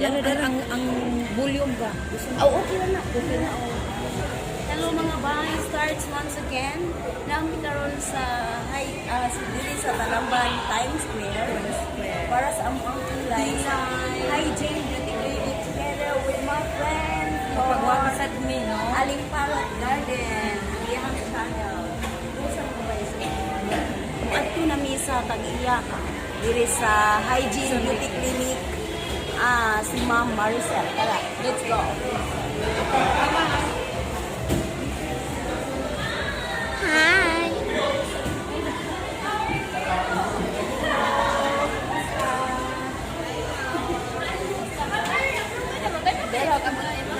Ano dara? Ang volume ba? Gusto mo? Oh, okay na na. Okay na. Oh. Hello mga bay, starts once again. Naami karon sa hi sa dili sa Talamban Times Square para sa among kilay sa Hygiene Beauty Clinic together with my friend Pagwapa sa me, no? Aling Parrot Garden, ang iyang channel. Kung mga bay sa Adto na mi sa tag-iya diri sa Hygiene Beauty Clinic. Ah, si Ma'am Maricel. Tara, let's go. Hi.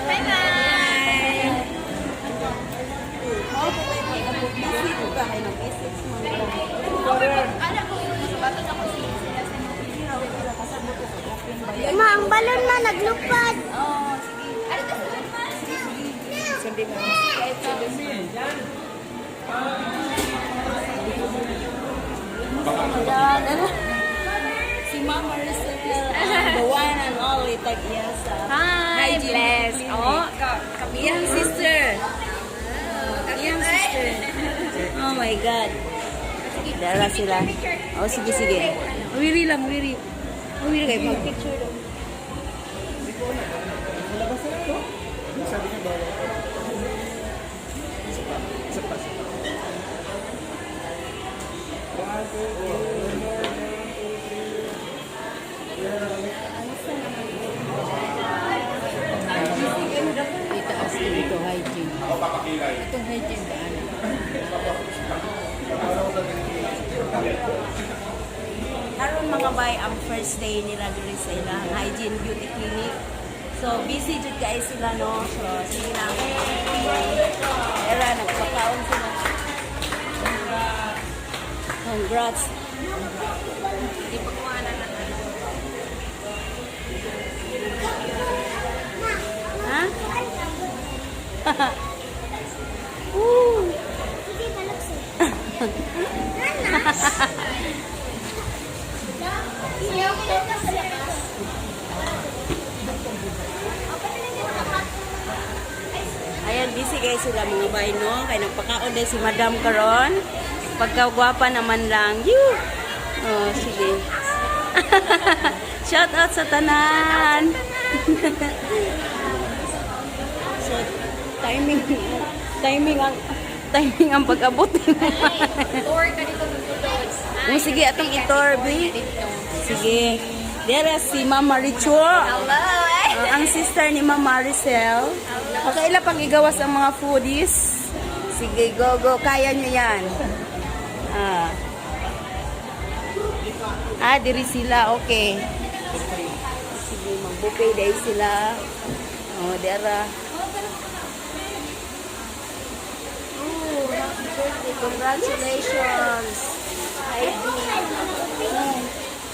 Bye-bye! Busy ko ka kayo ng message mo. Ma, ang balon na naglupad. Oh, sige. Sundin mo. Ayan, ano? Si Ma'am Maricel, the one and only tag-iya sa Hi, Hygiene bless. Clinic. Oh, Iyang sister. Iyang sister. Oh my God. Dara sila. Oh, sige, sige. Wiri lang, wiri. Wiri kayo, mag-picture daw. Sabi niya bawal. Isa pa. Isa pa. Isa pa. One, two, three, four, one, two, three. Yan na kami. Itaas dito, hygiene. Ako papakilay. Itong hygiene ba? Ano? Karon mga bay ang first day nila diri sa ilang hygiene beauty clinic. So busy jud kay sila, no. So sige lang. Era nagpakaon sila. Congrats. Hindi pa kuha na ng ano. Ha? Woo! Sige, malaksin. Nana. Siyaw ka sa labas. Ayan, busy guys sila mga bay, no? Kay nagpakaon din si Madam karon. Pagkagwapa naman lang. You. Oh, sige. Shout out sa tanan. So, timing timing ang timing ang pag-abot. Tour ka dito sa sulod. Oh, sige, atong itor, bi. Sige. Dera si Mama Richo. Hello! Ang sister ni Ma'am Maricel. Okay, ila pang igawas ang mga foodies. Sige, go, go. Kaya nyo yan. Ah. Ah, diri sila. Okay. Sige, mag-buffet day sila. Oh, dera. Oh, happy birthday. Congratulations. Hi, B.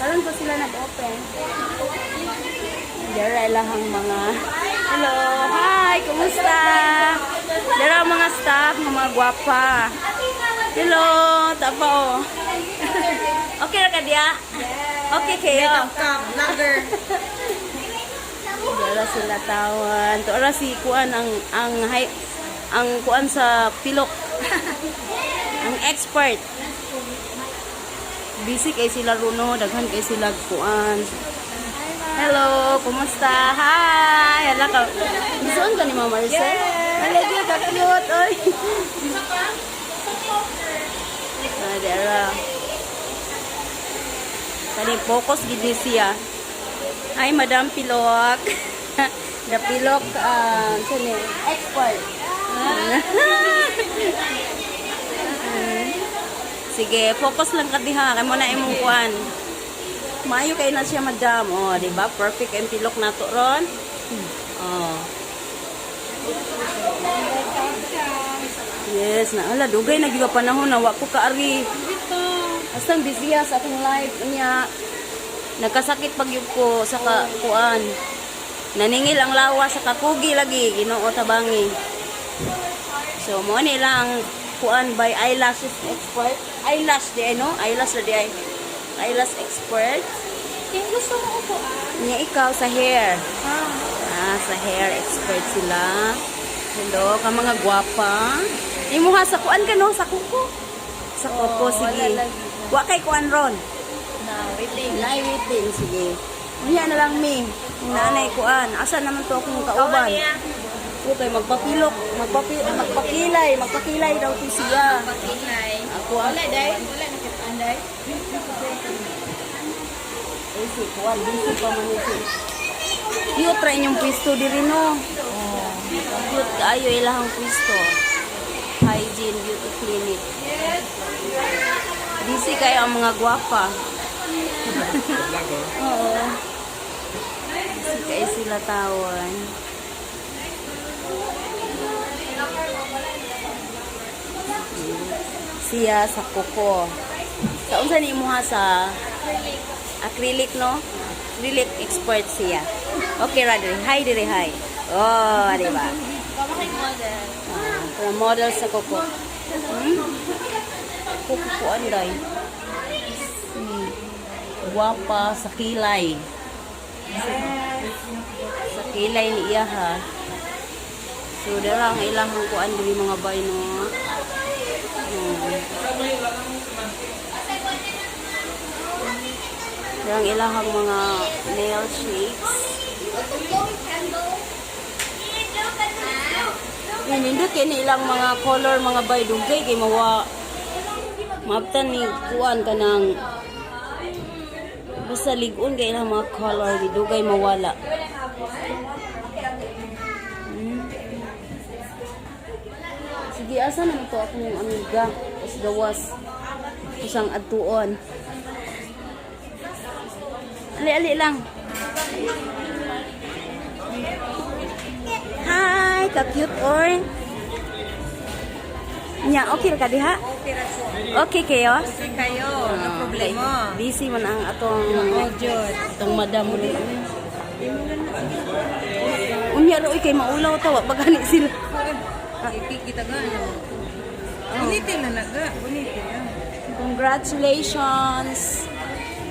Karon pa sila nag-open. Dara ilahang mga Hello, hi, kumusta? Dara ang mga staff, mga mga gwapa. Hello, tapa oh. Okay ra ka diya? Okay kayo. Vlogger. Dara sila tawan. Tuara si kuan ang hi, ang kuan sa pilok. Ang expert. Busy kay sila runo, daghan kay sila kuan. Hello, kumusta? Hi! Hala ka. Gusto ka ni Mama Maricel? Yes. Hala, di ka cute. Oy. Ah, dara. Kani focus gid ni siya. Hi, Madam Pilok. The Pilok sino eh? Expert. Sige, focus lang ka diha kay mo na imong kuan. Maayo kay na siya, madam. Oh, di ba? Perfect ang pilok nato ron. Oh. Yes, na ala dugay na gyud panahon na wa ko kaari. Astang busy sa akong life niya. Nagkasakit pag yun ko sa ka, kuan. Naningil ang lawa sa kakugi lagi, Ginoo tabangi. So mo ni lang kuan by eyelashes expert. Eyelash di ay no? Eyelash na di ay. Eyelash expert. Yung gusto mo upuan. Nya ikaw sa hair. Ah. Ah, sa hair expert sila. Hello, ka mga gwapa. Imuha sa kuan ka no, sa kuko. Sa kuko, Oh, sige. wala lagi. Wa kay kuan ron. Na, waiting. Naay waiting, sige. Unya na lang mi. Nanay kuan. Asa naman to akong kauban? niya. Okay, magpapilok, magpakilay, magpakilay daw to siya. Pakinay. Ako ang Wala, day. Wala, nakitaan, day. Eh, si kuan, busy pa man si. Cute ra inyong pwesto diri no. Cute kaayo ilahang pwesto. Hygiene Beauty Clinic. Busy kayo ang mga gwapa. Vlog, oh. Oo. Busy kayo sila tawon. Siya sa kuko. Sa unsa ni imuha sa acrylic no? Acrylic expert siya. Okay ra diri. Hi diri hi. Oh, di ba? Pamakay model. Ah, para model sa kuko. Kuko ko anday. Si guwapa sa kilay. Sa kilay ni iya ha. So dara ang ilang kuan diri mga bay no. Dara ang ilahang mga nail shapes. Yan, nindot kay ni ilang mga color mga bay dugay kay mawa maabtan ni kuan ka ng basta ligon kay ilang mga color di dugay mawala. Sige, asa naman to akong amiga? Tapos gawas. Usang adtuon. Ali-ali lang. Hi, ka-cute oy. Nya, okay ra ka diha? Okay, raso. Okay kayo? Okay kayo. No problema. Busy man ang atong Oh, Jud. atong madam mo rin. Unya ra oy kay maulaw ta wa pa gani sila. Kita ka, ano. Ulitin na naga. Ulitin na. Congratulations,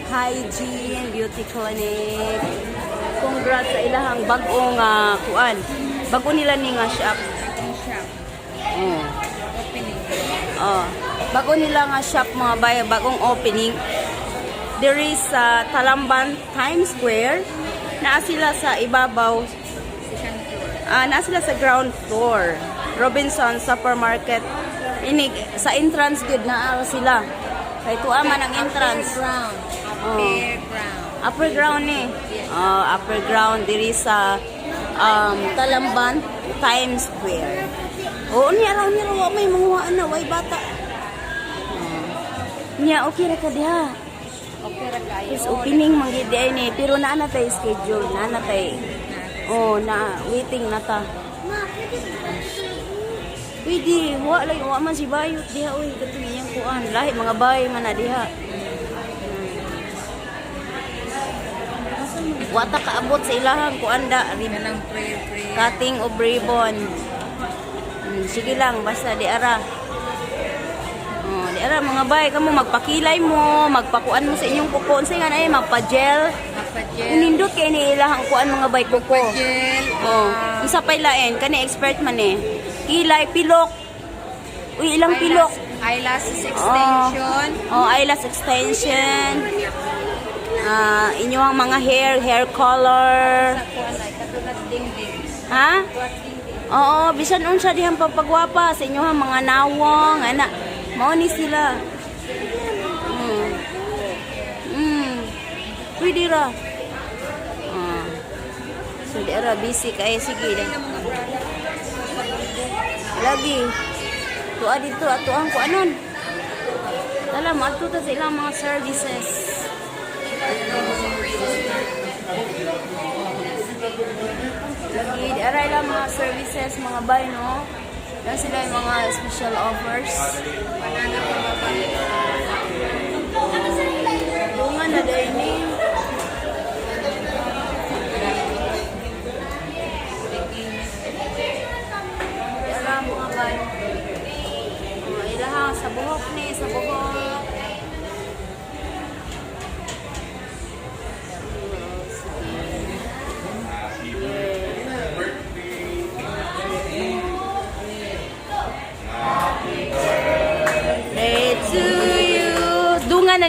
Hygiene Beauty Clinic. Congrats sa ilahang bag-ong kuan. Bago nila ni nga shop. Shop. Oh. Opening. Oh. Bago nila nga shop mga bay, bagong opening. There is sa Talamban Times Square. Naa sila sa ibabaw. Second floor. Ah, naa sila sa ground floor. Robinson Supermarket. Ini sa entrance gid naa sila. Kay tuwa man ang entrance. Upper ground. Oh. Upper ground. Upper ground ni. Oh, upper ground diri sa Talamban Times Square. Oo, niya raw niya raw wa may manguhaan na way bata. Oh. Niya okay ra ka diha. Okay ra kayo. Is opening man gid ay ni pero naa na tay schedule, naa na tay. Oh, na waiting na ta. Ma, pwede ba? Pwede, wa lang wa man si bayot diha oy katong iyang kuan. Lahi mga bay man na diha. Wa ta kaabot sa ilahang kuan da rib Kanang prayer, prayer. cutting of ribbon. Sige lang basta di ara. Oh, di ara mga bay kamo magpakilay mo, magpakuan mo sa inyong kuko. Unsay nga na eh magpa-gel. Magpa-gel. Nindot kay ni ilahang kuan mga bay kuko. Gel. Oh, isa pa'y lain kani expert man eh. Kilay pilok. Uy, ilang pilok. Eyelashes extension. Oh, eyelash extension. Ah, inyong mga hair, hair color. Sa kuan ay katulad dingding. Ha? Tuwas dingding. Oo, bisan unsa dihang papagwapa sa inyong mga nawong, ana. Mao ni sila. Pwede ra. Ah. So di ra busy kay sige. Lagi. Tuwa dito ato ang kuanon. Tala maadto ta sa ilang mga services. Lagi, di aray lang mga services, mga bay, no? Yan sila yung mga special offers. Banana pa baba. Bunga na dahil ni. Di aray mga bay. Mga ilaha, sa buhok ni, sa buhok.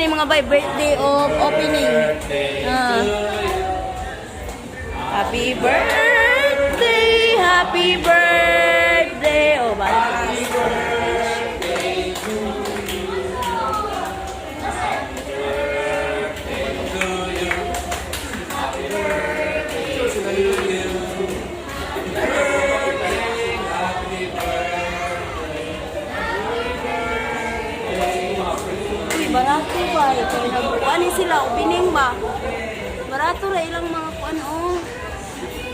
ni, mga bay, birthday of opening. Ah. Happy birthday, happy birthday. Oh, bye. Uy, barato ba? Kaya nagkuan ni sila, opening ba? Barato ra ilang mga kuan, oh.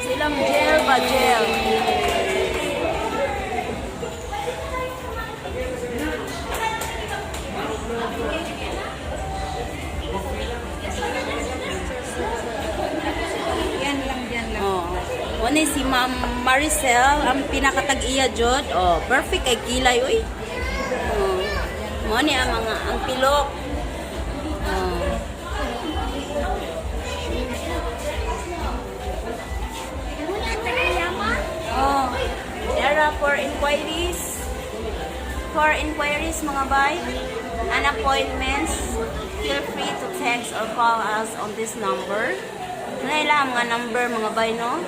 Silang gel ba, gel. Yan lang, yan lang. Oh. Wala si Ma'am Maricel, ang pinakatag-iya jud. Oh, perfect kay kilay uy. Oh. Mo ni ang mga ang pilok. Oh. Muna ang tagayama. Oh. Era for inquiries. For inquiries, mga bay, and appointments, feel free to text or call us on this number. Ano ila ang mga number, mga bay, no?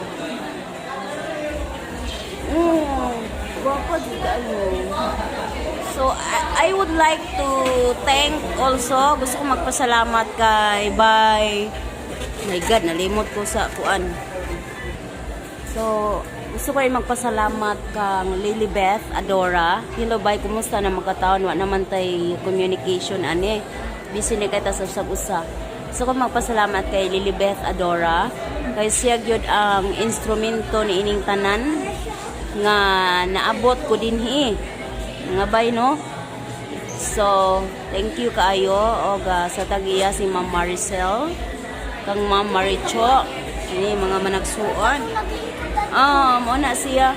Oh, guwapo dito, ano. So, I would like to thank also, gusto ko magpasalamat kay Bay. My God, nalimot ko sa kuan. So, gusto ko rin magpasalamat kang Lilibeth Adora. Hello, bye. Kumusta na mga taon? Wa naman tay communication, ane. Busy ni kay ta sa usag-usa. Gusto ko magpasalamat kay Lilibeth Adora. Kay siya gyud ang instrumento ni ining tanan nga naabot ko dinhi. Nga bay, no? So, thank you kaayo og sa tag-iya si Ma'am Maricel, kang Ma'am Maricho, ini mga managsuon. Ah, mo na siya.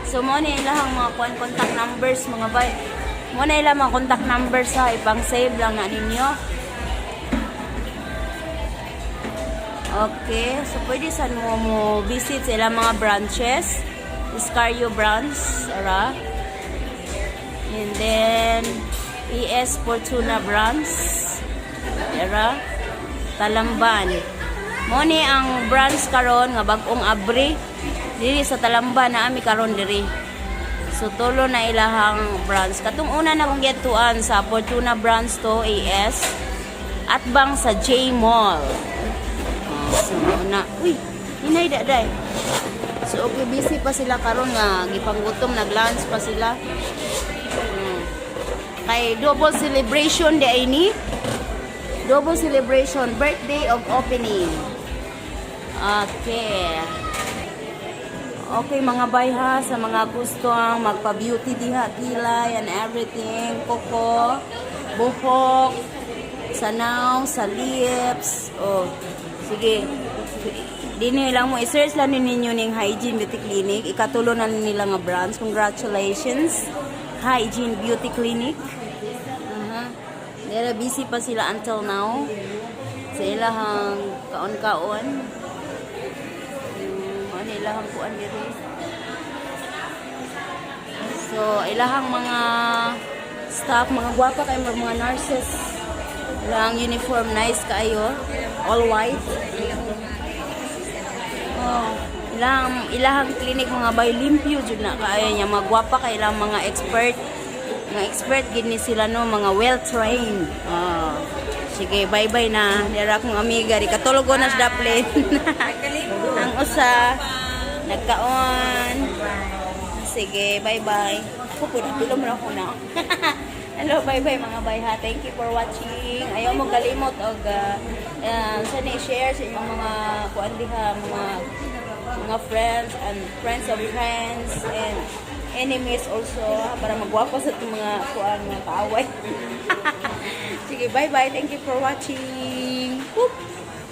So mo na ilahang mga kuan contact numbers, mga bay. Mo na ilang mga contact numbers ha, ipang save lang na ninyo. Okay, so pwede san mo mo visit sa ilang mga branches. Iscario branch, ara. And then ES Fortuna branch. Era. Talamban. Mo ni ang branch karon nga bag-ong abri diri sa Talamban na ami karon diri. So tulo na ilahang branch. Katong una na kong gituan sa Fortuna branch to AS at bang sa J Mall. Oh, so mao na. Uy, hinay daday. So okay, busy pa sila karon nga gipanggutom, nag-lunch pa sila. Kay double celebration di ay ni. Double celebration, birthday of opening. Okay. Okay, mga bay ha, sa mga gusto ang magpa-beauty diha, kilay and everything, kuko, buhok, sa naong, sa lips, oh, sige. Dini lang mo, i-search lang ninyo ning Hygiene Beauty Clinic. Ikatulo na nila nga branch. Congratulations, Hygiene Beauty Clinic. Aha. Dera busy pa sila until now. Sa ilahang kaon-kaon. Ano ilahang kuan diri. So, ilahang mga staff, mga gwapa kay mga nurses. Ilahang uniform nice kaayo, all white. Oh, ilahang clinic, mga bay, limpyo jud na kaayo niya, mga gwapa kay ilang mga expert. Mga expert gid ni sila, no, mga well trained. Oh. Sige, bye-bye na. Dira akong amiga, di katulog na sa daplin. Ang usa nagkaon. Sige, bye-bye. Ako po, napilom na ako na. Hello, bye-bye, mga bay ha. Thank you for watching. Ayaw mo kalimot og sana i-share sa inyong mga kuan diha, mga friends and friends of friends and enemies also ha, para magwapo sa itong mga kuan, mga kaaway. Sige, bye-bye. Thank you for watching. Whoop!